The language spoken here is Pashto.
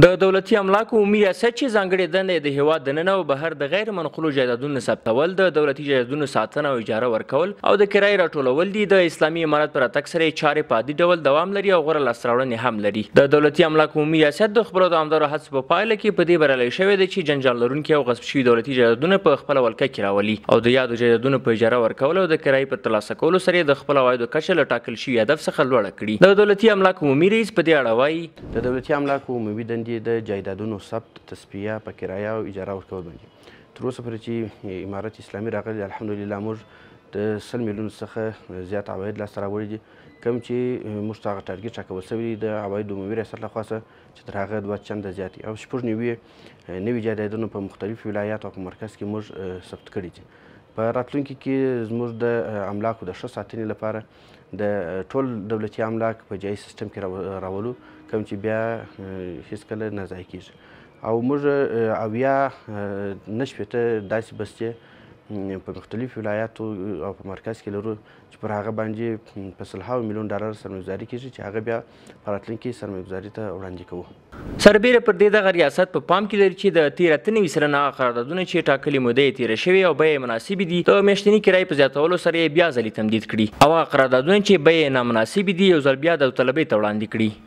د دولتي املاکو عمومي ریاست چې ځانګړې دنده یې د هیواد دننه او بهر د غیر منقولو جایدادونو ثبتول، د دولتي جایدادونو ساتنه او اجاره ورکول او د کرایې راټولول دي، د اسلامي امارت په راتګ سره یې چارې په عادي ډول دوام لري او غوره لاسته راوړنې هم لري. د دولتي املاکو عمومي ریاست د خپلو دوامدارو هڅو په پایله کې په دې بریالی شوی دی چې جنجال لرونکي او غصب شوي دولتي جایدادونه په خپله ولکه کې راولي او د یادو جایدادونو په اجاره ورکولو او د کرایې په ترلاسه کولو سره یې د خپلو عوایدو کچه له ټاکل شوي هدف څخه لوړه کړي. د دولتي املاکو عمومي رئیس په دې اړه وایي: د دولتي املاکو عمومي دندې د جایدادونو ثبت، تصفیه، په کرایه او اجاره ورکول باندې. تر اوسه پورې چې امارت اسلامي راغلی، الحمدلله موږ د 100 میلیون څخه زیات عواید لاسته راوړي دي، کوم چې موږ ته هغه ټارګټ ټاکل شوی دی د عوایدو عمومي ریاست لخوا څخه چې تر هغه 2 چنده زیات دي، او 96 نوي جایدادونه په مختلفو ولایاتو او په مرکز کې موږ ثبت کړي دي. په راتلونکي کې زموږ د املاکو د ښه ساتنې لپاره د ټول دولتي املاک په جایي سیستم کې راولو، کوم چې بیا هیڅکله نه ضایع کېږي. او موږ 70 نه 60 داسې بستې په مختلفو ولایاتو او په مرکز کې لرو چې پر هغه باندې په سلهاو میلیون ډالر سرمایهګذاري کېږي چې هغه بیا په راتلونکي سرمایهګذاري ته وړاندې کوو. سربېره پر دې، دغه ریاست په پام کې لري چې د تېر 98% هغه قراردادونه چې ټاکلې موده یې تېره شوې او بیه یې مناسبې دي، د میاشتني کرایې په زیاتولو سره یې بیا ځلې تمدید کړي، او هغه قراردادونه چې بیې یې نامناسبې دي، یو ځل بیا داوطلبۍ ته وړاندې کړي.